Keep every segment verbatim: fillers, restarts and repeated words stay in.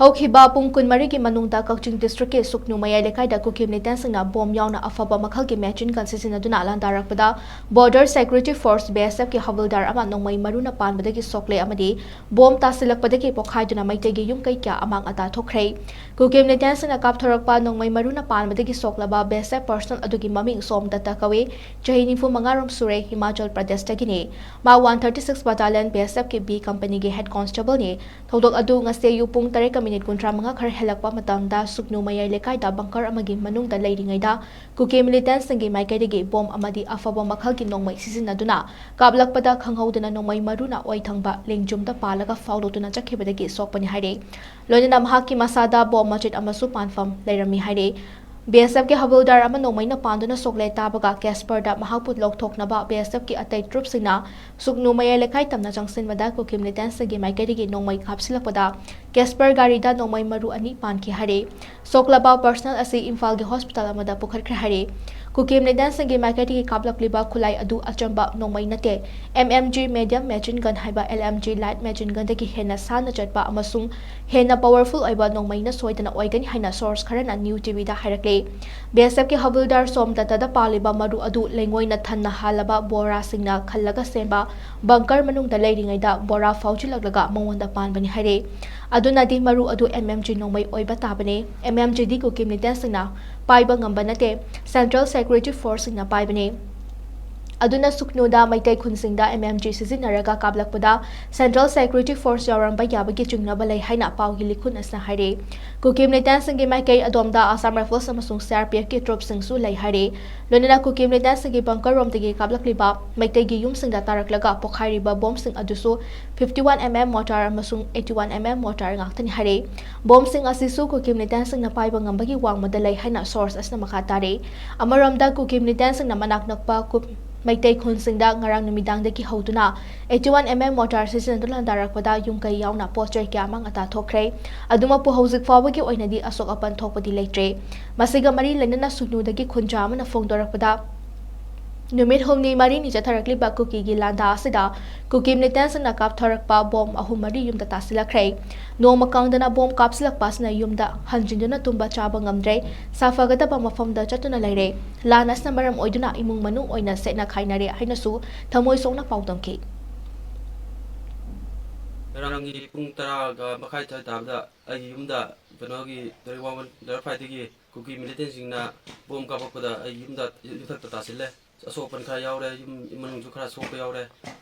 ꯍꯧꯈꯤꯕ ꯄꯨꯡ ꯀꯨꯟꯃꯔꯤꯒꯤ ꯃꯅꯨꯡꯗ ꯀꯛꯆꯤꯡ district ꯀꯤ ꯁꯨꯛꯅꯨ ꯃꯌꯥꯏ ꯂꯩꯀꯥꯏꯗ ꯀꯨꯀꯤ militant ꯁꯤꯡꯅ bomb ꯌꯥꯎꯅ ꯑꯐꯕ ꯃꯈꯜꯒꯤ machine gun ꯁꯤꯖꯤꯟꯅꯗꯨꯅ ꯂꯥꯟꯗꯥꯔꯛꯄꯗ Border Security Force, B S F ꯀꯤ ꯍꯕꯜꯗꯥꯔ ꯑꯃ ꯅꯣꯡꯃꯩ ꯃꯔꯨꯅ ꯄꯥꯟꯕꯗꯒꯤ ꯁꯣꯛꯂꯦ ꯑꯃꯗꯤ bomb ꯇꯥꯁꯤꯜꯂꯛꯄꯗꯒꯤ ꯄꯣꯈꯥꯏꯗꯨꯅ ꯃꯩꯇꯩꯒꯤ ꯌꯨꯝ ꯀꯩ ꯀꯌꯥ ꯑꯃꯥꯡ ꯑꯇꯥ ꯊꯣꯛꯈ꯭ꯔꯦ꯫ ꯀꯨꯀꯤ militant ꯁꯤꯡꯅ ꯀꯥꯞꯊꯣꯔꯛꯄ ꯅꯣꯡꯃꯩ ꯃꯔꯨꯅ ꯄꯥꯟꯕꯗꯒꯤ ꯁꯣꯛꯂꯕ B S F personnel ꯑꯗꯨꯒꯤ ꯃꯃꯤꯡ ꯁꯣꯝ ꯗꯠꯇ ꯀꯧꯏ꯫ ꯆꯍꯤ ꯅꯤꯐꯨ ꯃꯉꯥ ꯔꯣꯝ ꯁꯨꯔꯦ, ꯍꯤꯃꯥꯆꯜ ꯄ꯭ꯔꯗꯦꯁꯇꯒꯤꯅꯤ꯫ ꯃꯥ one thirty six Battalion B S F ꯀꯤ B company ꯒꯤ head constable ꯅꯤ꯫ ꯊꯧꯗꯣꯛ ꯑꯗꯨ ꯉꯁꯤ ꯑꯌꯨꯛ ꯄꯨꯡ ꯇꯔꯦꯠꯀ ꯃꯤꯅꯤꯠ ꯀꯨꯟꯊ꯭ꯔꯥ ꯃꯉꯥ ꯈꯔ ꯍꯦꯜꯂꯛꯄ ꯃꯇꯝꯗ ꯁꯨꯛꯅꯨ ꯃꯌꯥꯏ ꯂꯩꯀꯥꯏꯗ bunker ꯑꯃꯒꯤ ꯃꯅꯨꯡꯗ ꯂꯩꯔꯤꯉꯩꯗ ꯀꯨꯀꯤ militant ꯁꯤꯡꯒꯤ ꯃꯥꯏꯀꯩꯗꯒꯤ bomb ꯑꯃꯗꯤ ꯑꯐꯕ ꯃꯈꯜꯒꯤ ꯅꯣꯡꯃꯩ ꯁꯤꯖꯤꯟꯅꯗꯨꯅ ꯀꯥꯞꯂꯛꯄꯗ ꯈꯪꯍꯧꯗꯅ ꯅꯣꯡꯃꯩ ꯃꯔꯨꯅ ꯑꯣꯏ ꯊꯪꯕ ꯂꯦꯡꯖꯨꯝꯗ ꯄꯥꯜꯂꯒ ꯐꯥꯎꯗꯣꯛꯇꯨꯅ ꯆꯠꯈꯤꯕꯗꯒꯤ ꯁꯣꯛꯄꯅꯤ ꯍꯥꯏꯔꯦ꯫ ꯂꯣꯏꯅꯅ ꯃꯍꯥꯛꯀꯤ ꯃꯁꯥꯗ bomb ꯃꯆꯦꯠ ꯑꯃꯁꯨ ꯄꯥꯟꯐꯝ ꯂꯩꯔꯝꯃꯤ ꯍꯥꯏꯔꯦ꯫ B S F ꯀꯤ ꯍꯕꯜꯗꯥꯔ ꯑꯃ ꯅꯣꯡꯃꯩꯅ ꯄꯥꯟꯗꯨꯅ ꯁꯣꯛꯂꯦ ꯇꯥꯕꯒ ꯀꯦꯁꯄꯔꯗ ꯃꯍꯥꯛꯄꯨ ꯂꯧꯊꯣꯛꯅꯕ B S F ꯀꯤ ꯑꯇꯩ troop ꯁꯤꯡꯅ ꯁꯨꯛꯅꯨ ꯃꯌꯥꯏ ꯂꯩꯀꯥꯏ ꯇꯝꯅ ꯆꯪꯁꯤꯟꯕꯗ ꯀꯨꯀꯤ militant ꯁꯤꯡꯒꯤ ꯃꯥꯏꯀꯩꯗꯒꯤ ꯅꯣꯡꯃꯩ ꯀꯥꯞꯁꯤꯜꯂꯛꯄꯗ ꯀꯦꯁꯄꯔ ꯒꯥꯔꯤꯗ ꯅꯣꯡꯃꯩ ꯃꯔꯨ ꯑꯅꯤ ꯄꯥꯟꯈꯤ ꯍꯥꯏꯔꯦ꯫ ꯁꯣꯛꯂꯕ personnel ꯑꯁꯤ ꯏꯝꯐꯥꯜꯒꯤ hospital ꯑꯃꯗ ꯄꯨꯈꯠꯈ꯭ꯔꯦ ꯍꯥꯏꯔꯦ꯫ ꯀꯨꯀꯤ militant ꯁꯤꯡꯒꯤ ꯃꯥꯏꯀꯩꯗꯒꯤ ꯀꯥꯞꯂꯛꯂꯤꯕ ꯈꯨꯠꯂꯥꯏ ꯑꯗꯨ ꯑꯆꯝꯕ ꯅꯣꯡꯃꯩ ꯅꯠꯇꯦ꯫ M M G medium machine gun ꯍꯥꯏꯕ L M G light machine gun ꯗꯒꯤ ꯍꯦꯟꯅ ꯁꯥꯟꯅ ꯆꯠꯄ ꯑꯃꯁꯨꯡ ꯍꯦꯟꯅ powerful ꯑꯣꯏꯕ ꯅꯣꯡꯃꯩꯅ ꯁꯣꯏꯗꯅ ꯑꯣꯏꯒꯅꯤ ꯍꯥꯏꯅ source ꯈꯔꯅ New T V ꯗ ꯍꯥꯏꯔꯛꯂꯦ꯫ B S F ꯀꯤ ꯍꯕꯜꯗꯥꯔ ꯁꯣꯝ ꯗꯠꯇꯗ ꯄꯥꯜꯂꯤꯕ ꯃꯔꯨ ꯑꯗꯨ ꯂꯩꯉꯣꯏꯅ ꯊꯟꯅ ꯍꯥꯜꯂꯕ ꯕꯣꯔꯥꯁꯤꯡꯅ ꯈꯜꯂꯒ ꯁꯦꯝꯕ bunker ꯃꯅꯨꯡꯗ ꯂꯩꯔꯤꯉꯩꯗ ꯕꯣꯔꯥ ꯐꯥꯎꯖꯤꯜꯂꯛꯂꯒ ꯃꯉꯣꯟꯗ ꯄꯥꯟꯕꯅꯤ ꯍꯥꯏꯔꯦ꯫ ꯑꯗꯨꯅꯗꯤ ꯃꯔꯨ ꯑꯗꯨ M M G ꯅꯣꯡꯃꯩ ꯑꯣꯏꯕ ꯇꯥꯕꯅꯤ꯫ M M G ꯗꯤ ꯀꯨꯀꯤ militant ꯁꯤꯡꯅ ꯄꯥꯏꯕ ꯉꯝꯕ ꯅꯠꯇꯦ, Central Security Force ꯁꯤꯡꯅ ꯄꯥꯏꯕꯅꯤ꯫ ꯑꯗꯨꯅ ꯁꯨꯛꯅꯨꯗ ꯃꯩꯇꯩ ꯈꯨꯟꯁꯤꯡꯗ M M G ꯁꯤꯖꯤꯟꯅꯔꯒ ꯀꯥꯞꯂꯛꯄꯗ Central Security Force ꯌꯥꯎꯔꯝꯕ ꯌꯥꯕꯒꯤ ꯆꯤꯡꯅꯕ ꯂꯩ ꯍꯥꯏꯅ ꯄꯥꯎꯒꯤ ꯂꯤꯈꯨꯟ ꯑꯁꯤꯅ ꯍꯥꯏꯔꯦ꯫ ꯀꯨꯀꯤ militant ꯁꯤꯡꯒꯤ ꯃꯥꯏꯀꯩ ꯑꯗꯣꯝꯗ Assam Rifles ꯑꯃꯁꯨꯡ C R P F ꯀꯤ troop ꯁꯤꯡꯁꯨ ꯂꯩ ꯍꯥꯏꯔꯦ꯫ ꯂꯣꯏꯅꯅ ꯀꯨꯀꯤ militant ꯁꯤꯡꯒꯤ bunker ꯔꯣꯝꯗꯒꯤ ꯀꯥꯞꯂꯛꯂꯤꯕ ꯃꯩꯇꯩꯒꯤ ꯌꯨꯝꯁꯤꯡꯗ ꯇꯥꯔꯛꯂꯒ ꯄꯣꯈꯥꯏꯔꯤꯕ bomb ꯁꯤꯡ ꯑꯗꯨꯁꯨ fifty one M M mortar ꯑꯃꯁꯨꯡ eighty one M M mortar ꯉꯥꯛꯇꯅꯤ ꯍꯥꯏꯔꯦ꯫ Bomb ꯁꯤꯡ ꯑꯁꯤꯁꯨ ꯀꯨꯀꯤ militant ꯁꯤꯡꯅ ꯄꯥꯏꯕ ꯉꯝꯕꯒꯤ ꯋꯥꯡꯃꯗ ꯂꯩ ꯍꯥꯏꯅ source ꯑꯁꯤꯅ ꯃꯈꯥ ꯇꯥꯔꯦ꯫ ꯑꯃꯔꯣꯝꯗ ꯀꯨꯀꯤ militant ꯁꯤꯡꯅ ꯃꯅꯥꯛ ꯅꯛꯄ ꯀꯨ-, ꯃꯩꯇꯩ ꯈꯨꯟꯁꯤꯡꯗ ꯉꯔꯥꯡ ꯅꯨꯃꯤꯗꯥꯡꯗꯒꯤ ꯍꯧꯗꯨꯅ eighty one M M mortar ꯁꯤꯖꯤꯟꯅꯗꯨꯅ ꯂꯥꯟꯗꯥꯔꯛꯄꯗ ꯌꯨꯝ ꯀꯩ ꯌꯥꯎꯅ ꯄꯣꯠ ꯆꯩ ꯀꯌꯥ ꯑꯃꯥꯡ ꯑꯇꯥ ꯊꯣꯛꯈ꯭ꯔꯦ꯫ ꯑꯗꯨꯃꯛꯄꯨ ꯍꯧꯖꯤꯛ ꯐꯥꯎꯕꯒꯤ ꯑꯣꯏꯅꯗꯤ ꯑꯁꯣꯛ ꯑꯄꯟ ꯊꯣꯛꯄꯗꯤ ꯂꯩꯇ꯭ꯔꯦ꯫ ꯃꯁꯤꯒ ꯃꯔꯤ ꯂꯩꯅꯅ ꯁꯨꯛꯅꯨꯗꯒꯤ ꯈꯨꯟꯖꯥ ꯑꯃꯅ ꯐꯣꯡꯗꯣꯔꯛꯄꯗ, ꯅꯨꯃꯤꯠ ꯍꯨꯝꯅꯤ ꯃꯔꯤꯅꯤ ꯆꯠꯊꯔꯛꯂꯤꯕ ꯀꯨꯀꯤꯒꯤ ꯂꯥꯟꯗꯥ ꯑꯁꯤꯗ ꯀꯨꯀꯤ ꯃꯤꯂꯤꯇꯦꯟꯁꯤꯡꯅ ꯀꯥꯞꯊꯔꯛꯄ ꯕꯣꯝ ꯑꯍꯨꯝ ꯃꯔꯤ ꯌꯨꯝꯗ ꯇꯥꯁꯤꯜꯂꯛꯈ꯭ꯔꯦ꯫ ꯅꯣꯡꯃ ꯀꯥꯡꯗꯅ ꯕꯣꯝ ꯀꯥꯞꯁꯤꯜꯂꯛꯄ ꯑꯁꯤꯅ ꯌꯨꯝꯗ ꯍꯟꯖꯤꯟꯗꯨꯅ ꯇꯨꯝꯕ ꯆꯥꯕ ꯉꯝꯗ꯭ꯔꯦ, ꯁꯥꯐꯒꯗꯕ ꯃꯐꯝꯗ ꯆꯠꯇꯨꯅ ꯂꯩꯔꯦ꯫ ꯂꯥꯟ ꯑꯁꯤꯅ ꯃꯔꯝ ꯑꯣꯏꯗꯨꯅ ꯏꯃꯨꯡ ꯃꯅꯨꯡ ꯑꯣꯏꯅ ꯁꯦꯠꯅ ꯈꯥꯏꯅꯔꯦ ꯍꯥꯏꯅꯁꯨ ꯊꯃꯣꯏ ꯁꯣꯛꯅ ꯄꯥꯎꯗꯝꯈꯤ꯫ ꯉꯔꯥꯡꯒꯤ ꯄꯨꯡ ꯇꯔꯥꯒ ꯃꯈꯥꯏ ꯁ꯭ꯋꯥꯏ ꯇꯥꯕꯗ ꯑꯩꯒꯤ ꯌꯨꯝꯗ ꯀꯩꯅꯣꯒꯤ ꯇꯨꯔꯦꯜ ꯋꯥꯡꯃ ꯂꯔꯐꯥꯏꯗꯒꯤ ꯀꯨꯀꯤ ꯃꯤꯂꯤꯇꯦꯟꯁꯤꯡꯅ ꯕꯣꯝ ꯀꯥꯞꯄꯛꯄꯗ ꯑꯩ ꯌꯨꯝꯗ, ꯌꯨꯝꯊꯛꯇ ꯇꯥꯁꯤꯜꯂꯦ꯫ ꯑꯁꯣꯛ ꯑꯄꯟ ꯈꯔ ꯌꯥꯎꯔꯦ, ꯌꯨꯝ ꯃꯅꯨꯡꯁꯨ ꯈꯔ ꯁꯣꯛꯄ ꯌꯥꯎꯔꯦ꯫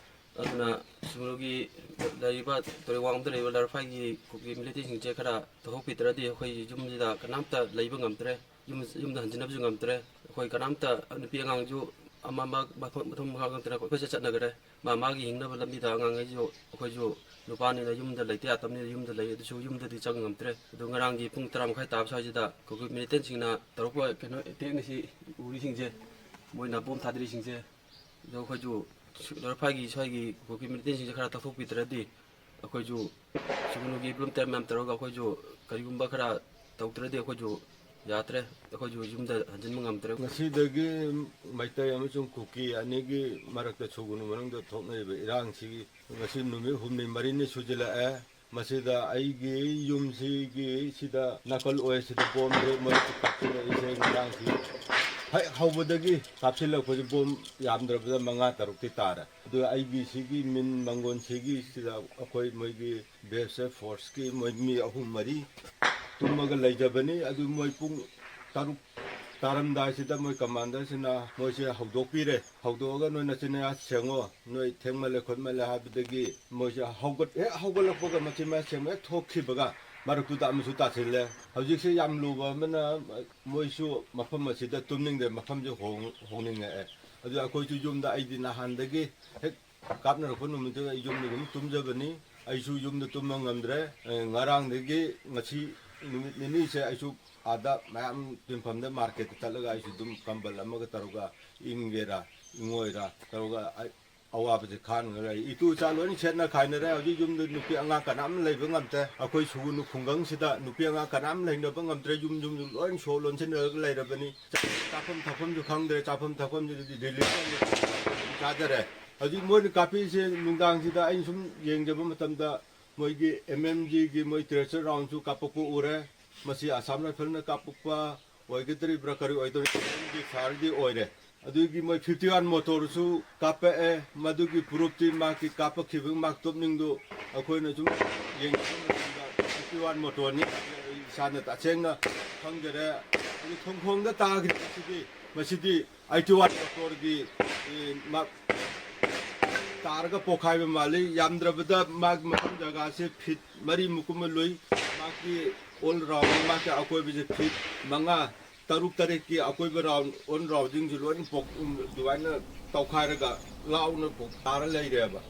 ꯑꯗꯨꯅ ꯁꯨꯒꯅꯨꯒꯤ ꯂꯩꯔꯤꯕ ꯇꯨꯔꯦꯜ ꯋꯥꯡꯃꯗ ꯂꯩꯔꯤꯕ ꯂꯔꯐꯥꯏꯒꯤ ꯀꯨꯀꯤ ꯃꯤꯂꯤꯇꯦꯟꯁꯤꯡꯁꯦ ꯈꯔ ꯇꯧꯊꯣꯛꯄꯤꯗ꯭ꯔꯗꯤ ꯑꯩꯈꯣꯏ ꯌꯨꯝꯁꯤꯗ ꯀꯅꯥꯝꯇ ꯂꯩꯕ ꯉꯝꯗ꯭ꯔꯦ꯫ ꯌꯨꯝ, ꯌꯨꯝꯗ ꯍꯟꯖꯤꯟꯅꯕꯁꯨ ꯉꯝꯗ꯭ꯔꯦ꯫ ꯑꯩꯈꯣꯏ ꯀꯅꯥꯝꯇ, ꯅꯨꯄꯤ ꯑꯉꯥꯡꯁꯨ ꯑꯃ ꯑꯃ ꯃꯐꯝ, ꯃꯊꯣꯡ ꯃꯈꯥ ꯈꯪꯗꯅ ꯀꯣꯏꯆꯠ ꯆꯠꯅꯈ꯭ꯔꯦ꯫ ꯃꯥ ꯃꯥꯒꯤ ꯍꯤꯡꯅꯕ ꯂꯝꯕꯤꯗ ꯑꯉꯥꯡꯈꯩꯁꯨ ꯑꯩꯈꯣꯏꯁꯨ ꯅꯨꯄꯥꯅꯤꯅ ꯌꯨꯝꯗ ꯂꯩꯇ ꯌꯥꯗꯕꯅꯤꯅ ꯌꯨꯝꯗ ꯂꯩ, ꯑꯗꯨꯁꯨ ꯌꯨꯝꯗꯗꯤ ꯆꯪ ꯉꯝꯗ꯭ꯔꯦ꯫ ꯑꯗꯨ ꯉꯔꯥꯡꯒꯤ ꯄꯨꯡ ꯇꯔꯥ ꯃꯈꯥꯏ ꯇꯥꯕ ꯁ꯭ꯋꯥꯏꯁꯤꯗ ꯀꯨꯀꯤ ꯃꯤꯂꯤꯇꯦꯟꯁꯤꯡꯅ ꯇꯧꯔꯛꯄ ꯀꯩꯅꯣ ꯑꯦꯇꯦꯛꯅꯤ ꯁꯤ ꯎꯔꯤꯁꯤꯡꯁꯦ, ꯃꯣꯏꯅ ꯕꯣꯝ ꯊꯥꯗꯔꯤꯁꯤꯡꯁꯦ꯫ ꯑꯗꯣ ꯑꯩꯈꯣꯏꯁꯨ ꯁꯨ-, ꯂꯔꯐꯥꯏꯒꯤ ꯁ꯭ꯋꯥꯏꯒꯤ ꯀꯨꯀꯤ ꯃꯤꯂꯤꯇꯦꯟꯁꯤꯡꯁꯦ ꯈꯔ ꯇꯧꯊꯣꯛꯄꯤꯗ꯭ꯔꯗꯤ ꯑꯩꯈꯣꯏꯁꯨ ꯁꯤꯒꯨꯝꯕꯒꯤ ꯕ꯭ꯂꯨꯝ ꯇꯥꯏꯝ ꯃꯌꯥꯝ ꯇꯧꯔꯒ ꯑꯩꯈꯣꯏꯁꯨ ꯀꯔꯤꯒꯨꯝꯕ ꯈꯔ ꯇꯧꯗ꯭ꯔꯗꯤ ꯑꯩꯈꯣꯏꯁꯨ ꯌꯥꯗ꯭ꯔꯦ, ꯑꯩꯈꯣꯏꯁꯨ ꯌꯨꯝꯗ ꯍꯟꯖꯤꯟꯕ ꯉꯝꯗ꯭ꯔꯦ꯫ ꯉꯁꯤꯗꯒꯤ ꯃꯩꯇꯩ ꯑꯃꯁꯨꯡ ꯀꯨꯀꯤ ꯑꯅꯤꯒꯤ ꯃꯔꯛꯇ ꯁꯨꯒꯅꯨ ꯃꯅꯨꯡꯗ ꯊꯣꯛꯅꯔꯤꯕ ꯏꯔꯥꯡꯁꯤꯒꯤ ꯉꯁꯤ ꯅꯨꯃꯤꯠ ꯍꯨꯝꯅꯤ ꯃꯔꯤꯅꯤ ꯁꯨꯖꯤꯜꯂꯛꯑꯦ꯫ ꯃꯁꯤꯗ ꯑꯩꯒꯤ ꯌꯨꯝꯁꯤꯒꯤ ꯁꯤꯗ ꯅꯥꯀꯜ ꯑꯣꯏꯁꯤꯗ ꯕꯣꯝꯁꯦ ꯃꯣꯏ ꯀꯥꯞꯁꯤꯜꯂꯛꯏꯁꯦ ꯉꯔꯥꯡꯁꯤ ꯍꯦꯛ ꯍꯧꯕꯗꯒꯤ ꯀꯥꯞꯁꯤꯜꯂꯛꯄꯁꯦ ꯕꯣꯝ ꯌꯥꯝꯗ꯭ꯔꯕꯗ ꯃꯉꯥ ꯇꯔꯨꯛꯇꯤ ꯇꯥꯔꯦ꯫ ꯑꯗꯨ ꯑꯩꯒꯤ ꯁꯤꯒꯤ ꯃꯤꯟ ꯃꯪꯒꯣꯟꯁꯤꯒꯤ ꯁꯤꯗ ꯑꯩꯈꯣꯏ ꯃꯣꯏꯒꯤ ꯕꯤ ꯑꯦꯁ ꯑꯦꯐ ꯐꯣꯔꯁꯀꯤ ꯃꯣꯏ ꯃꯤ ꯑꯍꯨꯝ ꯃꯔꯤ ꯇꯨꯝꯃꯒ ꯂꯩꯖꯕꯅꯤ꯫ ꯑꯗꯨ ꯃꯣꯏ ꯄꯨꯡ ꯇꯔꯨꯛ ꯇꯥꯔꯝꯗꯥꯏꯁꯤꯗ ꯃꯣꯏ ꯀꯃꯥꯟꯗꯔꯁꯤꯅ ꯃꯣꯏꯁꯦ ꯍꯧꯗꯣꯛꯄꯤꯔꯦ꯫ ꯍꯧꯗꯣꯛꯑꯒ "ꯅꯣꯏ ꯅꯆꯤꯟ ꯅꯌꯥ ꯁꯦꯡꯉꯣ, ꯅꯣꯏ ꯊꯦꯡꯃꯜꯂꯦ ꯈꯣꯠꯃꯜꯂꯦ" ꯍꯥꯏꯕꯗꯒꯤ ꯃꯣꯏꯁꯦ ꯍꯧꯒꯠ-, ꯍꯦꯛ ꯍꯧꯒꯠꯂꯛꯄꯒ ꯃꯆꯤꯟ ꯃꯌꯥ ꯁꯦꯡꯕ ꯍꯦꯛ ꯊꯣꯛꯈꯤꯕꯒ ꯃꯔꯛꯇꯨꯗ ꯑꯃꯁꯨ ꯇꯥꯁꯤꯜꯂꯦ꯫ ꯍꯧꯖꯤꯛꯁꯦ ꯌꯥꯝ ꯂꯨꯕ ꯑꯃꯅ ꯃꯣꯏꯁꯨ ꯃꯐꯝ ꯑꯁꯤꯗ ꯇꯨꯝꯅꯤꯡꯗ꯭ꯔꯦ, ꯃꯐꯝꯁꯦ ꯍꯣꯡ-, ꯍꯣꯡꯅꯤꯡꯉꯛꯑꯦ꯫ ꯑꯗꯨ ꯑꯩꯈꯣꯏꯁꯨ ꯌꯨꯝꯗ, ꯑꯩꯗꯤ ꯅꯍꯥꯟꯗꯒꯤ ꯍꯦꯛ ꯀꯥꯞꯅꯔꯛꯄ ꯅꯨꯃꯤꯠꯇꯨꯗ ꯑꯩ ꯌꯨꯝꯗ ꯑꯗꯨꯝ ꯇꯨꯝꯖꯕꯅꯤ꯫ ꯑꯩꯁꯨ ꯌꯨꯝꯗ ꯇꯨꯝꯕ ꯉꯝꯗ꯭ꯔꯦ꯫ ꯑꯦ, ꯉꯔꯥꯡꯗꯒꯤ ꯉꯁꯤ ꯅꯨꯃꯤꯠ ꯅꯤꯅꯤꯁꯦ ꯑꯩꯁꯨ ꯑꯥꯗ ꯃꯌꯥꯝ ꯇꯤꯟꯐꯝꯗ ꯃꯥꯔꯀꯦꯠꯇ ꯆꯠꯂꯒ ꯑꯩꯁꯨ ꯑꯗꯨꯝ ꯀꯝꯕꯜ ꯑꯃꯒ ꯇꯧꯔꯒ ꯏꯪꯒꯦꯔꯥ ꯏꯪꯉꯣꯏꯔꯥ ꯇꯧꯔꯒ ꯑꯩ ꯑꯋꯥꯕꯁꯦ ꯈꯥꯡꯉꯒ ꯂꯩ꯫ ꯏꯇꯨ ꯏꯆꯥ ꯂꯣꯏꯅ ꯁꯦꯠꯅ ꯈꯥꯏꯅꯔꯦ꯫ ꯍꯧꯖꯤꯛ ꯌꯨꯝꯗ ꯅꯨꯄꯤ ꯑꯉꯥꯡ ꯀꯅꯥꯝ ꯂꯩꯕ ꯉꯝꯗ꯭ꯔꯦ꯫ ꯑꯩꯈꯣꯏ ꯁꯨꯒꯨꯅꯨ ꯈꯨꯡꯒꯪꯁꯤꯗ ꯅꯨꯄꯤ ꯑꯉꯥꯡ ꯀꯅꯥꯝ ꯂꯩꯅꯕ ꯉꯝꯗ꯭ꯔꯦ꯫ ꯌꯨꯝ ꯌꯨꯝ ꯌꯨꯝ ꯂꯣꯏ ꯁꯣ ꯂꯣꯟꯁꯤꯟꯅꯔꯒ ꯂꯩꯔꯕꯅꯤ꯫ ꯆꯥꯐꯝ ꯊꯛꯐꯝꯁꯨ ꯈꯪꯗ꯭ꯔꯦ꯫ ꯆꯥꯐꯝ ꯊꯛꯐꯝꯁꯤꯗꯤ ꯔꯤꯂꯤꯐ ꯆꯥꯗꯔꯦ꯫ ꯍꯧꯖꯤꯛ ꯃꯣꯏꯅ ꯀꯥꯞꯄꯤꯁꯦ ꯅꯨꯡꯗꯥꯡꯁꯤꯗ ꯑꯩꯅ ꯁꯨꯝ ꯌꯦꯡꯖꯕ ꯃꯇꯝꯗ ꯃꯣꯏꯒꯤ ꯑꯦꯝ ꯑꯦꯝ ꯖꯤꯒꯤ ꯃꯣꯏ ꯇ꯭ꯔꯦꯁꯔ ꯔꯥꯎꯟꯁꯨ ꯀꯥꯞꯄꯛꯄ ꯎꯔꯦ꯫ ꯃꯁꯤ ꯑꯁꯥꯝ ꯔꯥꯏꯐꯜꯅ ꯀꯥꯞꯄꯛꯄ ꯑꯣꯏꯒꯗ꯭ꯔꯤꯕ꯭ꯔꯥ ꯀꯔꯤ ꯑꯣꯏꯗꯣꯔꯤ? ꯐꯥꯌꯔꯗꯤ ꯑꯣꯏꯔꯦ꯫ ꯑꯗꯨꯒꯤ ꯃꯣꯏ ꯐꯤꯐꯇꯤ ꯋꯥꯟ ꯃꯣꯇꯣꯔꯁꯨ ꯀꯥꯞꯄꯛꯑꯦ꯫ ꯃꯗꯨꯒꯤ ꯄ꯭ꯔꯨꯐꯇꯤ ꯃꯥꯒꯤ ꯀꯥꯞꯄꯛꯈꯤꯕ ꯃꯥꯒꯤ ꯇꯣꯞꯅꯤꯡꯗꯨ ꯑꯩꯈꯣꯏꯅ ꯁꯨꯝ ꯌꯦꯡꯕ ꯃꯇꯝꯗ ꯐꯤꯐꯇꯤ ꯋꯥꯟ ꯃꯣꯇꯣꯔꯅꯤ꯫ ꯑꯩ ꯏꯁꯥꯅ ꯇꯁꯦꯡꯅ ꯈꯪꯖꯔꯦ꯫ ꯑꯗꯨ ꯊꯣꯡꯈꯣꯡꯗ ꯇꯥꯈ꯭ꯔꯤꯕꯁꯤꯗꯤ ꯃꯁꯤꯗꯤ ꯑꯩꯠꯇꯤ ꯋꯥꯟ ꯃꯣꯇꯣꯔꯒꯤ, ꯑꯦ, ꯃꯥ-, ꯇꯥꯔꯒ ꯄꯣꯛꯈꯥꯏꯕ ꯃꯥꯜꯂꯤ꯫ ꯌꯥꯝꯗ꯭ꯔꯕꯗ ꯃꯥꯒꯤ ꯃꯐꯝ ꯖꯒꯥꯁꯦ ꯐꯤꯠ ꯃꯔꯤꯃꯨꯛ ꯀꯨꯝꯕ ꯂꯨꯏ꯫ ꯃꯥꯒꯤ ꯑꯣꯜ ꯔꯥꯎꯟ, ꯃꯥꯒꯤ ꯑꯀꯣꯏꯕꯁꯦ ꯐꯤꯠ ꯃꯉꯥ, ꯇꯔꯨꯛ, ꯇꯔꯦꯠꯀꯤ ꯑꯀꯣꯏꯕ ꯔꯥꯎꯟ, ꯑꯣꯜ ꯔꯥꯎꯟꯁꯤꯡꯁꯦ ꯂꯣꯏꯅ ꯄꯣꯛ-, ꯑꯗꯨꯃꯥꯏꯅ ꯇꯧꯈꯥꯏꯔꯒ ꯂꯥꯎꯅ ꯄꯣꯛ-, ꯇꯥꯔ ꯂꯩꯔꯦꯕ꯫